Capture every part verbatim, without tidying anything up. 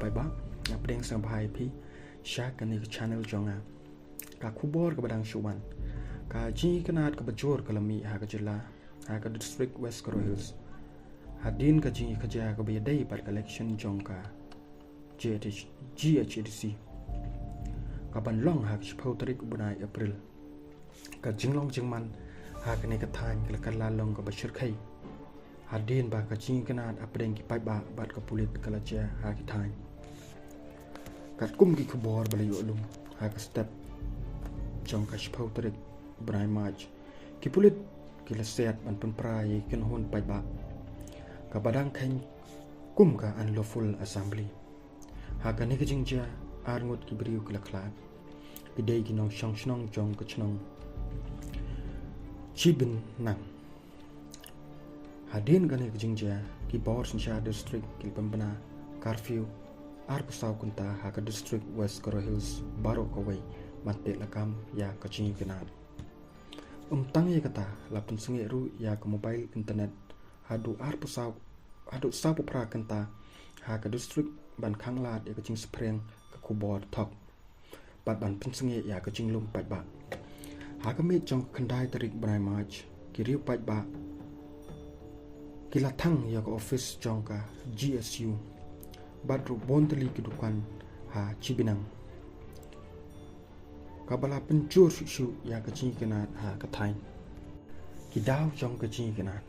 paidbah, nga pdiang sngewbha ïa phi sha kane ka channel jong nga. Ka khubor kaba dang shu wan. Ka jingïakynad kaba jur ka la mih ha ka jylla, ha ka district West Garo Hills, hadien ka jingïakajia kaba ïadei bad ka election jong ka G H, G H A D C, kaban long ha ka shiphew tarik u bnai April. Ka jinglong jingman ha kane ka thaiñ ka la kylla long kaba shyrkhei, hadien ba ka jingïakynad hapdeng ki paidbah bad ka pulit ka la jia ha ki thaiñ. Katkum ki khubor ba la ïoh lum, ha ka step jong ka shiphew tarik u bnai March, ki pulit ki la siat ban pynpra ïa ki kynhun paidbah, kaba dang kheiñ kum ka unlawful assembly. Ha kane ka jingjia, ar ngut ki briew ki la khlad, ki dei ki nongshong shnong jong ka shnong Chibinang. Hadien kane ka jingjia, ki bor synshar district ki la pynbna curfew arphew saw kynta ha ka district West Garo Hills baroh kawei, ban teh lakam ïa ka jingïakynad. Ym tang ïa kata, la pynsangeh ruh ïa ka mobile internet haduh arphew saw, haduh sawphew phra kynta ha ka district, ban khanglad ïa ka jingspring ka khubor thok bad ban pynsangeh ïa ka jinglum paidbah. Ha ka miet jong ka khyndai tarik bnai March, ki riew paidbah ki la thang ïa ka office jong ka G S U bad ruh bun tylli ki dukan ha Chibinang, kaba la pynjur shuh shuh ïa ka jingïakynad ha ka thaiñ. Ki daw jong ka jingïakynad.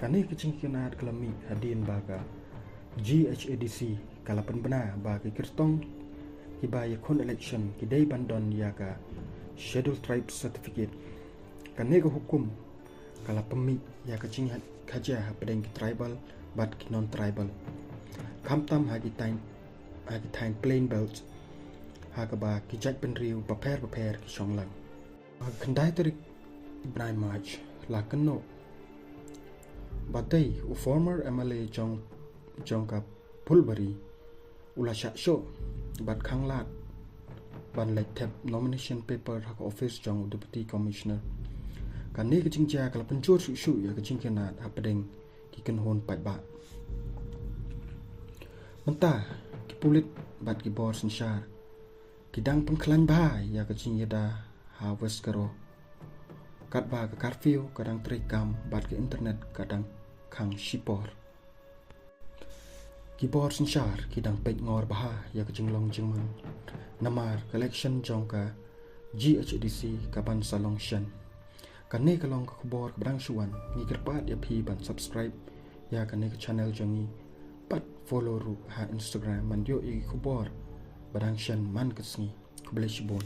Kane ka jingïakynad ka la mih hadien ba ka G H A D C ka la pynbna ba ki kyrtong kiba ïakhun election ki dei ban don ïa ka Schedule Tribe Certificate. Kane ka hukum ka la pynmih ïa ka jingkajia hapdeng ki tribal bad ki non-tribal, khamtam ha ki thaiñ, ha ki thaiñ plain belt, ha kaba ki jaitbynriew bapher bapher ki shong lang. Ha ka khyndai tarik bnai March, la kynnoh ba dei u former M L A jong, jong ka Phulbari u la shah shoh bad khanglad ban leit thep nomination paper ha ka office jong u Deputy Commissioner. Kane ka jingjia ka la pynjur shuh shuh ïa ka jingïakynad hapdeng ki kynhun paidbah. Mynta ki pulit bad ki bor synshar ki dang pynkhlaiñ bha ïa ka jingïada ha West Garo, katba ka curfew ka dang treikam bad ka internet ka dang khang shipor. Ki bor synshar ki dang peit ngor bha ïa ka jinglong jingman, namar ka election jong ka G H A D C kaban sa long shen. Kane ka long ka khubor kaba dang shu wan. Ngi kyrpad ïa phi ban subscribe ïa kane ka channel jong ngi bad follow ruh ha Instagram ban ïoh ïa ki khubor ba dang shen man ka sngi. Khublei shibun.